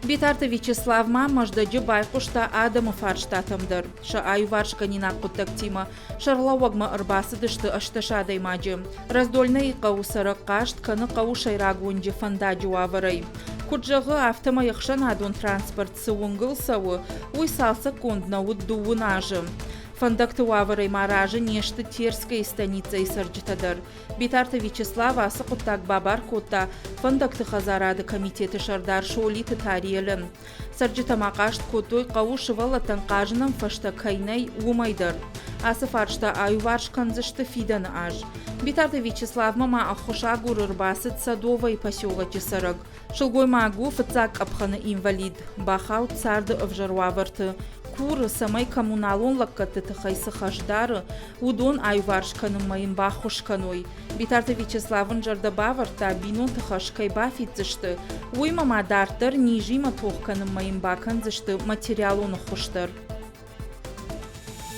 Битарты Вячеслав ма Мӕздӕджы байхъуыста адӕмы фарстатӕм дӕр. Сӕ аиуварсгӕнинаг хъуыддӕгтимӕ сӕргълӕууӕгмӕ ӕрбацыдысты 18 адӕймаджы. Раздольнӕйы хъӕуы цӕрӕг хъаст кӕны хъӕуы сӕйраг уынджы фӕндаджы уавӕрӕй. Куыд зӕгъы, афтӕмӕй ӕхсӕнадон транспорт цы уынгыл цӕуы, уый цалцӕггонд нӕ уыд дыууын азы. Фӕндӕгты уавӕрӕй ма разы не сты Терскӕйы станицӕйы цӕрджытӕ дӕр. Битарты Вячеслав ацы хъуыддаг бабар кодта фӕндӕгты хӕдзарады комитеты сӕрдар Солиты Тариелӕн. Цӕрджытӕ ма хъаст кодтой, хъӕуы сывӕллӕттӕн хъазынӕн фӕзтӕ кӕй нӕй, уымӕй дӕр. Ацы фарста аиуварс кӕндзысты фидӕны аз. Битарты Вячеславмӕ ма ӕххуысагур ӕрбацыд Садовойы поселочы цӕрӕг. Сылгоймаг у фыццаг къӕпхӕны инвалид, бахауд царды ӕвзӕр уавӕрты. Куры, цӕмӕй коммуналон лӕггӕдты тыххӕй цы хӕс дары, уыдон аиуварс кӕнынмӕ йын баххуыс кӕной. Битарты Вячеслав ын зӕрдӕ бавӕрдта, бинонты хӕс кӕй бафиддзысты, уыимӕ ма дарддӕр низимӕ тох кӕнынмӕ йын бакӕндзысты материалон ӕххуыс дӕр.